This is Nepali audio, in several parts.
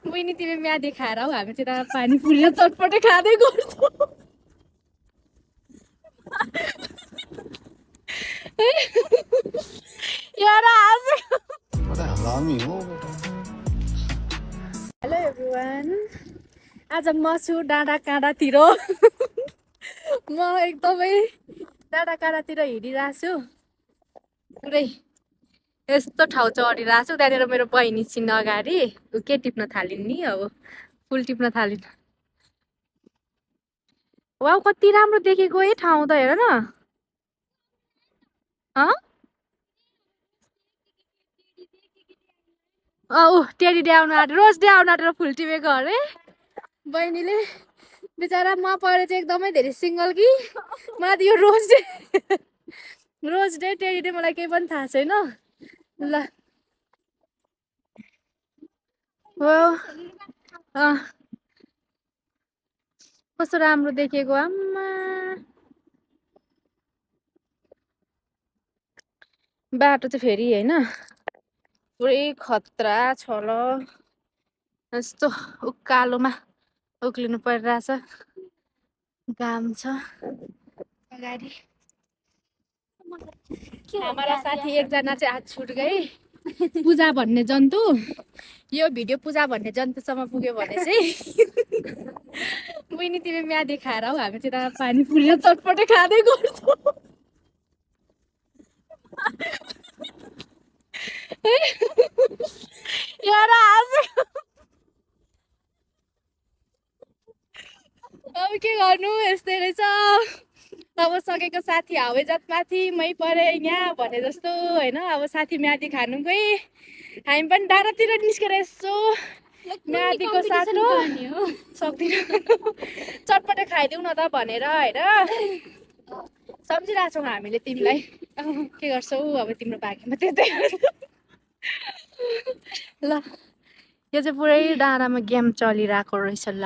बहिनी तिमी म्यादी खाएर हौ हामी चाहिँ त पानी पुरी र चटपटे खाँदै गर्छौँ यार आज बड़ा हरामी हो बेटा। हेलो एभ्रिवान आज म छु डाँडा काँडातिर म एकदमै डाँडा काँडातिर हिँडिरहेको छु पुरै यस्तो ठाउँ चढिरहेको छु त्यहाँनिर मेरो बहिनी छिन् अगाडि ऊ के टिप्न थालिन् नि अब फुल टिप्न थालिन् वाउ कति राम्रो देखेको है ठाउँ त हेर न ऊ टेडी डे आउनु आँटेर रोज डे आउनु आँटेर फुल टिपेको अरे बहिनीले बिचरा म परे चाहिँ एकदमै धेरै सिङ्गल कि मलाई त यो रोज डे टेडी डे मलाई केही पनि थाहा छैन ल कस्तो राम्रो देखेको आम्मा बाटो चाहिँ फेरि होइन पुरै खतरा छ ल यस्तो उकालोमा उक्लिनु परिरहेछ घाम छ अगाडि हाम्रा साथी एकजना चाहिँ आज छुट गए पूजा भन्ने जन्तु यो भिडियो पूजा भन्ने जन्तुसम्म पुग्यो भने चाहिँ बहिनी तिमी म्यादी खाएर हौ हामी चाहिँ त पानी पुरी र चटपटे खाँदै गर्छौँ यार आज अब के गर्नु यस्तै रहेछ अब सकेको साथी हावैजातमाथि मै परे यहाँ भने जस्तो होइन अब साथी म्यादी खानु गई हामी पनि डाँडातिर निस्केर यसो म्यादीको साटो सक्दिनँ चटपटे खाइदिउँ न त भनेर होइन सम्झिरहेको छौँ हामीले तिमीलाई के गर्छौ अब तिम्रो भाग्यमा त्यतै ल यो चाहिँ पुरै डाँडामा गेम चलिरहेको रहेछ ल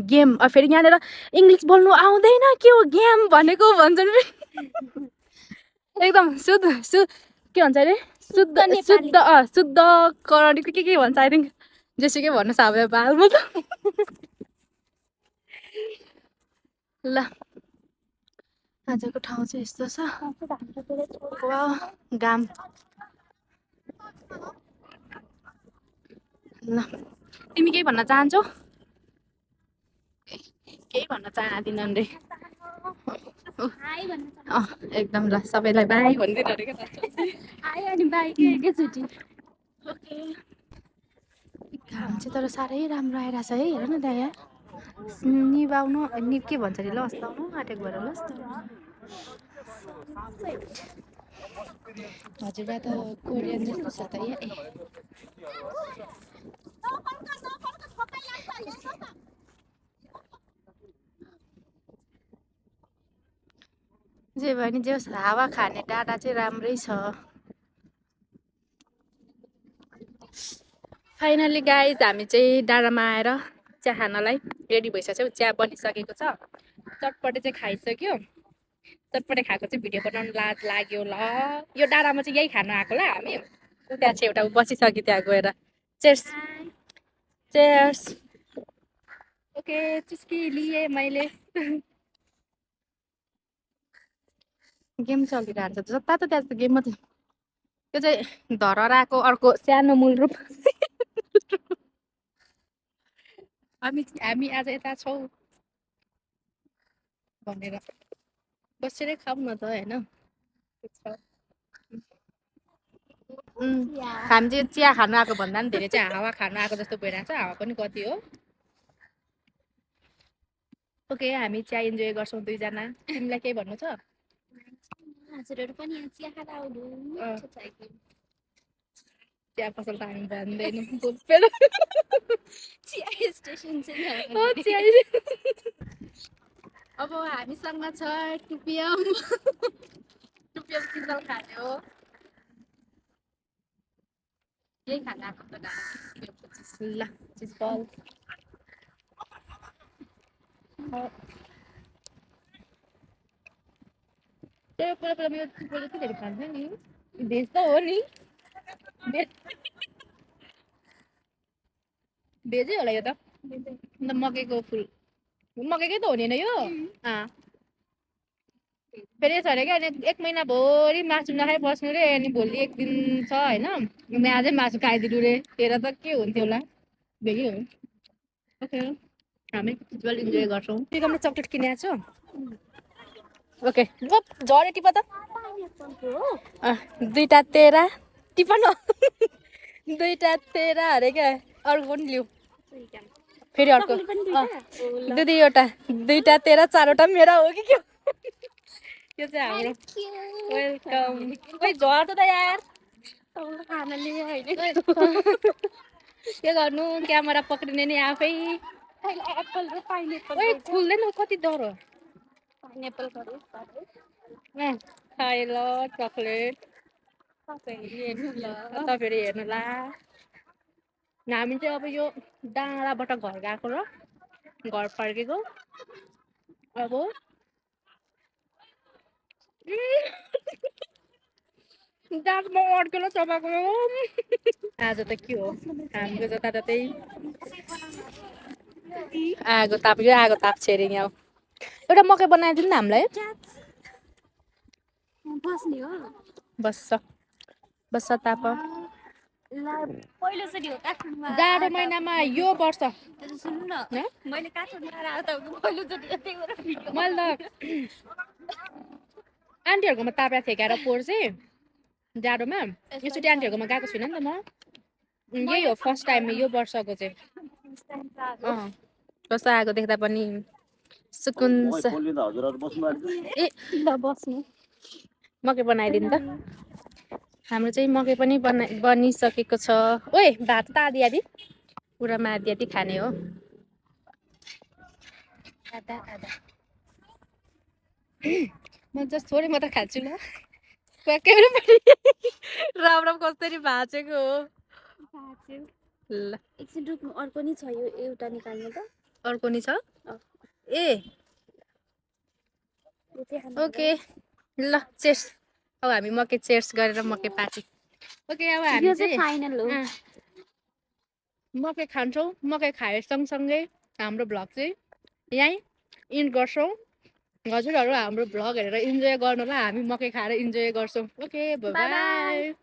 गेम फेरि यहाँनिर इङ्ग्लिस बोल्नु आउँदैन के हो गेम भनेको भन्छन् एकदम शुद्ध के भन्छ अरे शुद्ध शुद्ध शुद्ध करणीको के भन्छ आई थिङ्क जेसुकै भन्नुहोस् अब बालमा त ल आजको ठाउँ चाहिँ यस्तो छ वाउ घाम ल तिमी केही भन्न चाहन्छौ केही भन्न चाहदिनन् रे एकदम ल सबैलाई बाई भनिदिनु अरे क्या आयो अनि बाई के एकैचोटि ओके घाम चाहिँ तर साह्रै राम्रो आइरहेछ है हेर न त्यहाँ यहाँ निभाउनु के भन्छ अरे ल अस्ताउनु आँटेको भएर ल हजुरबा त कोरियन जस्तो छ त यहाँ जे भयो नि जे होस् हावा खाने डाँडा चाहिँ राम्रै छ फाइनली गाइज हामी चाहिँ डाँडामा आएर चिया खानलाई रेडी भइसक्यो चिया बनिसकेको छ चटपटे चाहिँ खाइसक्यो चटपटे खाएको चाहिँ भिडियो बनाउनु लाज लाग्यो ल यो डाँडामा चाहिँ यही खानु आएको ल हामी त्यहाँ चाहिँ एउटा बसिसक्यो त्यहाँ गएर चेयर्स चेयर्स ओके चुस्की लिएँ मैले गेम चलिरहेको छ जताततै त्यहाँ गेम मात्रै त्यो चाहिँ धरहराको अर्को सानो मूल रूप हामी आज यता छौँ भनेर बसेरै खाऊँ न त होइन हामी चाहिँ चिया खानु आएको भन्दा पनि धेरै चाहिँ हावा खानु आएको जस्तो भइरहेको छ हावा पनि कति हो ओके हामी चिया इन्जोय गर्छौँ दुईजना तिमीलाई केही भन्नु छ हजुरहरू पनि यहाँ चिया खाएर आउनु चिया पसल त हामी भन्दैनौँ चिया स्टेसन चाहिँ अब हामीसँग छ टुपियम टुपियम किन्जल खाने हो यही खाना आएको त ल चिज बल त्यो पुरा मेरो टुप्पोले के धेरै खान्छ नि भेज त हो नि भेजै होला यो त अन्त मकैको फुल मकैकै त हो नि यो फेरि यस्तो अरे क्या अनि 1 महिनाभरि मासु नखाइ बस्नु रे अनि भोलि 1 दिन छ होइन अनि आजै मासु खाइदिनु रे हेर त के हुन्थ्यो होला भेगै हो ओके हामी फिजिकल इन्जोय गर्छौँ टिकमले चक्लेट किनेको छु ओके झरे टिप त 2टा 13 टिप न 2टा 13 अरे क्या अर्को पनि लिऊ फेरि अर्को दिदी एउटा 2टा 13 4वटा मेरा हो कि के यो चाहिँ हाम्रो वेलकम ओइ झर्छ त यार के गर्नु क्यामेरा पक्रिने नि आफै एप्पल र पाइनएप्पल ओइ खुल्दैन कति डर हो पाइनएप्पल खाए ल चक्लेट तपाईँहरू हेर्नु ला हामी चाहिँ अब यो डाँडाबाट घर गएको र घर फर्केको अब दाँतमा अड्केर चबाएको आज त के हो हाम्रो जताततै आगो ताप्छ अरे यहाँ एउटा मकै बनाइदिनु न हामीलाई बस्छ ताप पहिलोचोटि हो काठमाडौँमा जाडो महिनामा यो वर्ष सुन्नु न मैले काठमाडौँमा आएर पहिलोचोटि त्यही भएर मैले त आन्टीहरूकोमा तापेको थिएँ क्यार पोहोर चाहिँ जाडोमा यसचोटि आन्टीहरूकोमा गएको छुइनँ नि त म यही हो फर्स्ट टाइम यो वर्षको चाहिँ कस्तो आगो देख्दा पनि सुकुन छ ए ल बस्नु मकै बनाइदिनु त हाम्रो चाहिँ मकै पनि बनिसकेको छ ओइ भात त आधी आधी पुरामा आधी आधी खाने हो आधा आधा म जस्ट थोरै मात्र खान्छु ल क्यामेरा पनि राम कसरी भाँचेको हो ल एकछिन रुक्नु अर्को नि छ यो एउटा निकाल्नु त अर्को नि छ ए ओके ल चेस अब हामी मकै चेयर्स गरेर मकै पार्टी ओके अब हामी चाहिँ फाइनल हो मकै खान्छौँ मकै खाए सँगसँगै हाम्रो भ्लग चाहिँ यहीँ इन्ड गर्छौँ हजुरहरू हाम्रो भ्लग हेरेर इन्जोय गर्नुलाई हामी मकै खाएर इन्जोय गर्छौँ ओके बाई